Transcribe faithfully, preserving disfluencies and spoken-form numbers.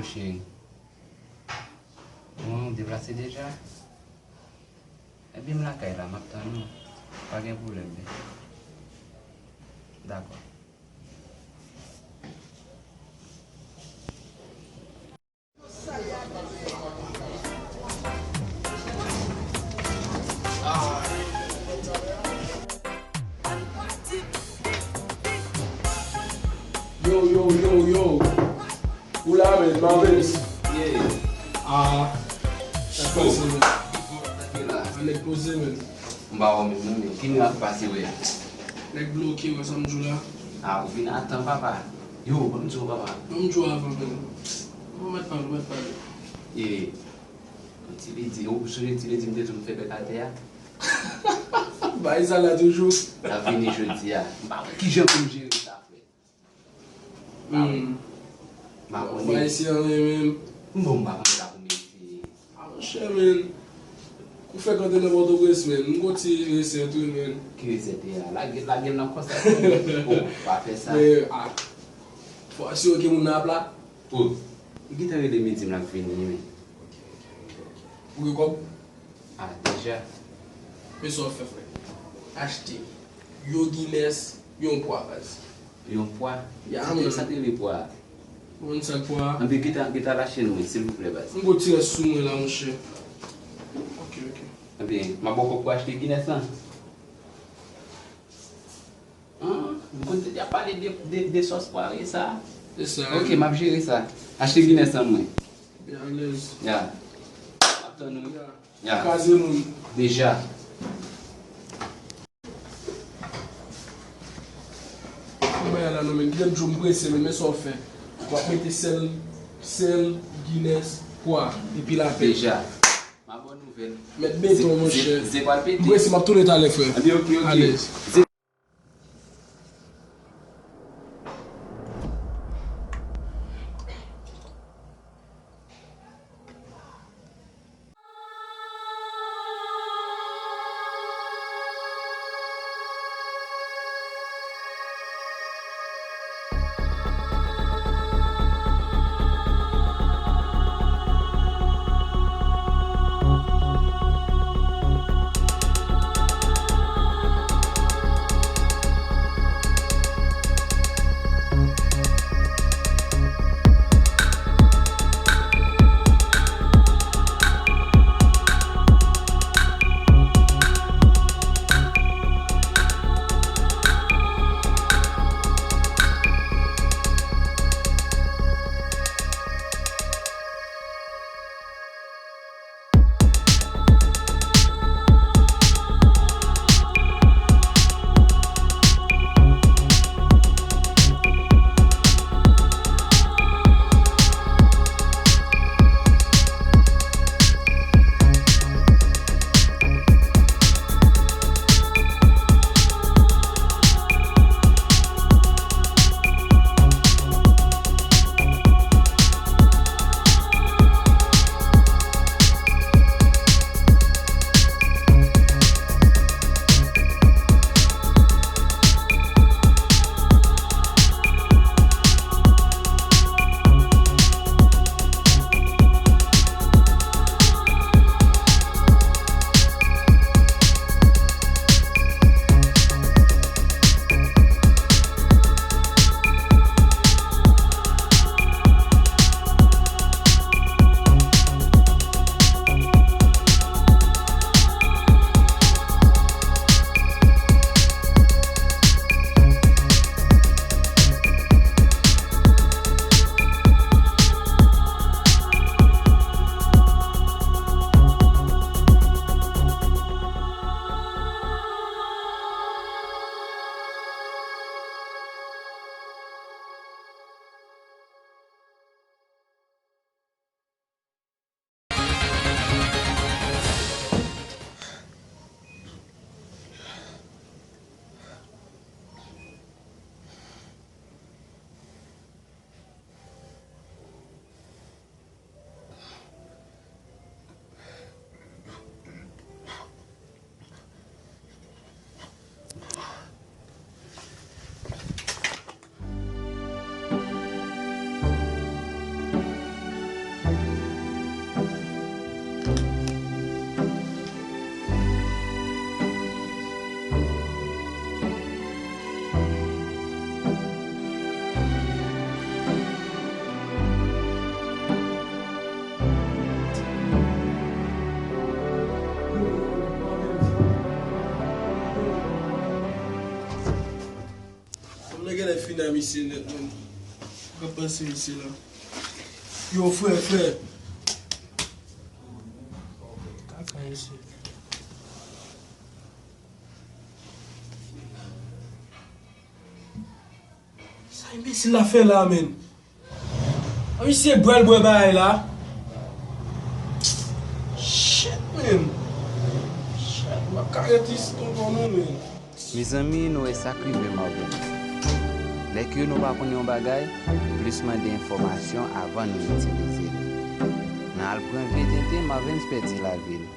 Cheri. Bon, ou deplase deja? Ebyen, m lakay la, m ap tann ou. Pa gen pwoblèm, bebe. Dakò. Yo, yo, yo, yo. Ou la, men, Marvens. Yeah. Ah, sa k pase, men? Sa k la? Anèk poze, men. M pa wè w menm non, men. Ki mirak pase, wè? Nèg bloke, wè sa m di w la. Ah, ou vin a tan, papa. Yo, ban m di w, papa. Ban m di w avan, men. Ou mèt pale, ou mèt pale. E, ti ledi, ou sonje ti ledi m te di w m fè bèk atè a? Bay sa la toujou. L ap vini jodi a. M pa wè kijan pou m jere sa, frè. Hmm. M pa konnen. Bay si anyen menm. M bon, m pa konnen sa pou m eseye. Ah, monchè, men. Ou fèk antre nan Pòtoprens, men. M gon ti resèt, wi, men. Ki resèt e a? Lage, lage l nan kò sa. Oh, pa fè sa. Men, ah. Fò asire ke moun nan ap la. Oh, li gentan rele m, li di m l ap vini, men. Ou gen kòb? Ah, deja. Men sa w fè, frè. Achte yon Guinness, yon pwa, baz. Yon pwa? Ya, man. Sa te rele pwa a? Ou konn sa k pwa a? Anben, gentan, gentan lache l mwen, silvouplè, baz. M gon ti rès sou mwen la, monchè. Ok, ok. Anben, m ap ba w kòb pou achte Guinness lan. Ah, m konn te deja pale de, de, de sòs pwa sa. Se sa. Ok, m ap jere sa. Achte Guinness an mwen. Byen alèz. Ya. M ap tann ou. Ya. Ya. Kraze moun. Deja. Mwen bagay la non, men, kite m di w m prese, men, men sa w fè. W ap mete sèl, sèl, Guinness, pwa, epi lapèp. Deja. Ma bòn nouvèl. Mèt beton, monchè. Ze, ze pral pete. M prese, m ap tounen talè, frè. Anben, ok, ok. Alèz. Ze Nan misye nèt, man. Mwen panse misye la. Yo, frè, frè. Kaka misye. Sa enbesil la fè la, menn? An, misye bwè l bwè bagay la. Shit, menn. Shit, m ap ka ret isit ankò non, menn. Mezanmi, nou wè sa k rive Marvens. Lè ke nou pa konn yon bagay, plis mande enfòmasyon avan nou itilize li. Nan al pran V T T, Marvens pèdi lavi l.